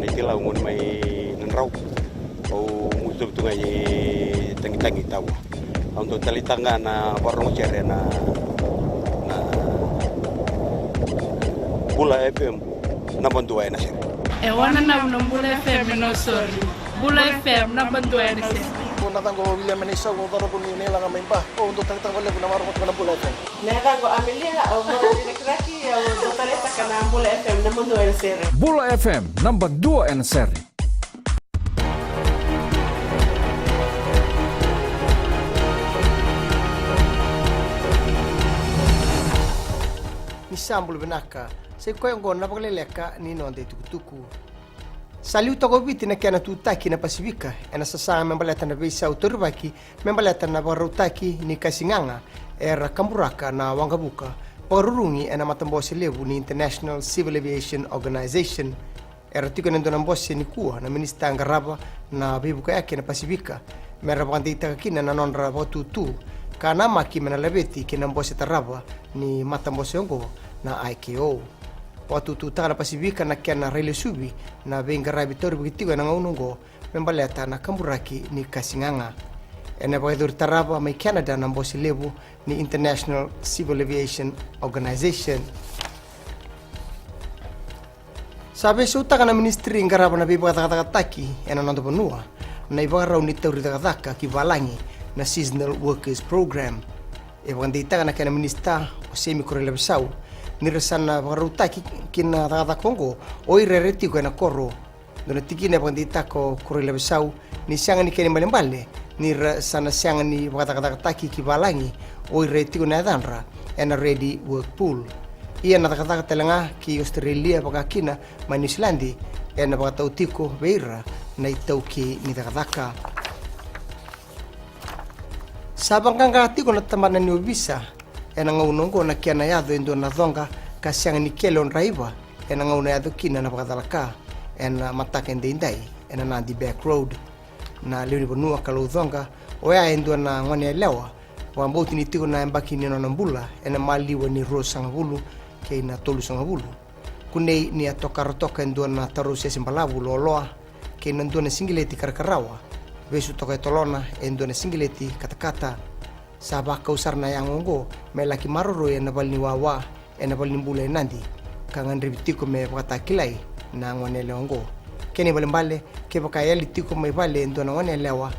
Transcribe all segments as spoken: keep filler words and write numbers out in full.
Tila, au gunu mai Nadrau. Au musuki tu ga i Tagitagi, Tavua. Au dau taleitaka ga na vakarorogo sere na, na Bula F M, naba dua ena sere. E wananavu na Bula F M e Nausori. Bula F M, naba dua ena sere. Ko na yacaqu o William Meneisau, au cauravou ni Nailaga mai Ba. Au dau taleitaka vakalevu na vakarorogo tiko na Bula F M. Na yacaqu o Amelia, au marama ni Rakiraki, au dau taleitaka na Bula F M, naba dua ena sere. Bula F M, naba dua ena sere. Ni sa bula vinaka, sa i koya oqo na vakaleleka ni noda itukutuku. Sa liutaka o Viti na kena tutaki na Pasifika ena sasaga me baleta na veisau taurivaki me baleta na vakarautaki ni kasigaga era kaburaka na waqavuka vakarurugi ena matabose levu ni International Civil Aviation Organization. Era tiko ena dua na bose nikua na minisita qarava na veivukayaki ena Pasifika, me ra vakadeitaka kina na nodra vakatutu ka namaki me na laveti ki na bose tarava ni matabose oqo, na I C A O. Vakatututaka na Pasifika na kena railesuvi na veiqaravi taurivaki tiko ena gauna oqo me baleta na kaburaki ni kasigaga. Ena vakayacori tarava mai Canada na bose levu ni International Civil Aviation Organization. Sa veisautaka na minisitiri qarava na veivakacakacakataki ena noda vanua na ivakarau ni tauri cakacaka ki valagi, na Seasonal Workers Program. E vakadeitaka na kena minisita o Semi Koroilavesau ni ra sa na vakarautaki ki na cakacaka oqo o ira era tiko ena koro. Dua na tikina e vakadeitaka o Koroilavesau ni sega ni kena ibalebale ni ra sa na sega ni vakacakacakataki ki valagi o ira e tiko na yacadra ena Ready Work Pool. Ia na cakacaka tale ga ki Australia, vaka kina mai Niusiladi, ena vakatau tiko vei ira na itaukei ni cakacaka. Sa vaqaqa tiko na tabana ni ovisa ena gauna oqo na kena yaco e dua na coqa ka sega ni kele o draiva ena gauna yaco kina na vakacalaka ena mataka edaidai ena Nadi Back Road. Na lewe ni vanua Kalou Coqa, oya e dua na gone yalewa vakabauti ni tiko na yabaki ni nona bula ena maliwa ni ruasagavulu kei na tolusagavulu. Kunei ni a tokara toka e dua na tarousese balavu loaloa kei na dua na sigileti karakarawa, vesu toka e tolona e dua na sigileti katakata. Sa vakau sara na yago oqo me laki maroroi ena vale ni wawa ena valenibula e Nadi, ka gadrevi tiko me vakatakilai na gone yalewa oqo. Kena ibalebale, kevaka e yali tiko mai vale e dua na gone yalewa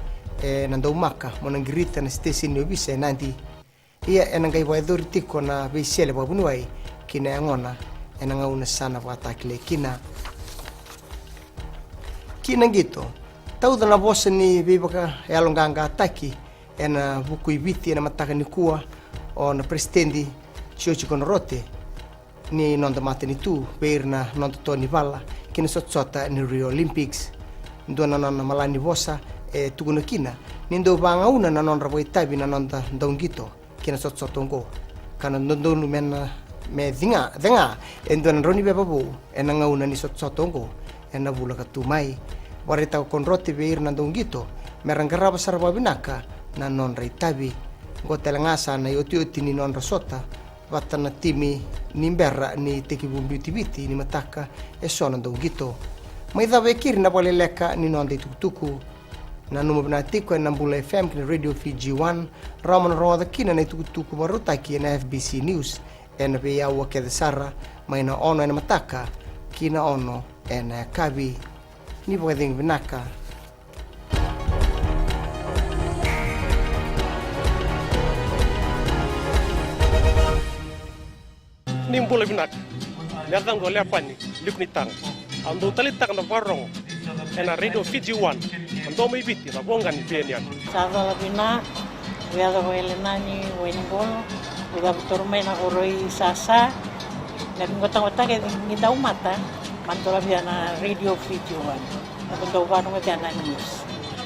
ena daumaka mo na qirita na siteseni ni ovisa e Nadi. Ia ena qai vakayacori tiko na veisele vakavuniwai ki na yagona ena gauna sa na vakatakilai kina. Ki na qito, tauca na vosa ni veivakayaloqaqataki ena vuku i Viti ena mataka nikua o na Peresitedi Jioji Konorote ni noda matanitu vei ira na noda toa ni vala ki na sotasota ni Rio Olympics. Dua na nona malanivosa e tukuna kina ni dau vagauna na nodra vakaitavi na noda dauqito ki na sotasota oqo, ka na dodonu me na, me ciga, cega e dua na drauniveva vou ena gauna ni sotasota oqo ena vula ka tu mai. Vakaraitaka o Konorote vei ira na dauqito me ra qarava sara vakavinaka na nodra itavi. Oqo tale ga sa na iotioti ni nodra sota vata na timi ni bera ni tekivu biuti Viti ni mataka eso na dauqito. Mai cava e keri na vakaleleka ni noda itukutuku. Nanuma vinaka tiko ena Bula F M kei na Radio Fiji One, rawa mo na rogoca kina na itukutuku vakarautaki ena F B C News ena veiaua kece sara, mai na ono ena mataka ki na ono ena yakavi. Ni vakacegu vinaka. Ni bula vinaka. Na yacaqu o Leapani Likunitaga. Au dau taleitaka na vakarorogo ena Radio Fiji One, na domo i Viti, na voqa ni V N N. Sa cola vina, au yaca ko Elenani Wainiqolo, au cavutoru mai na koro i Sasa. Na viqotaqotaki ni daumata, ma dola via na Radio Fiji One. Au dau vakarorogo via na news.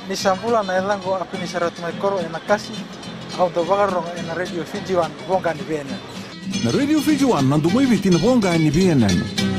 Ni sa bula, na yacaqu o Apini Saratu mai Koro ena Kasi, au dau vakarorogo ena Radio Fiji One, voqa ni V N N. Na Radio Fiji One, na domo i Viti, na voqa ni V N N.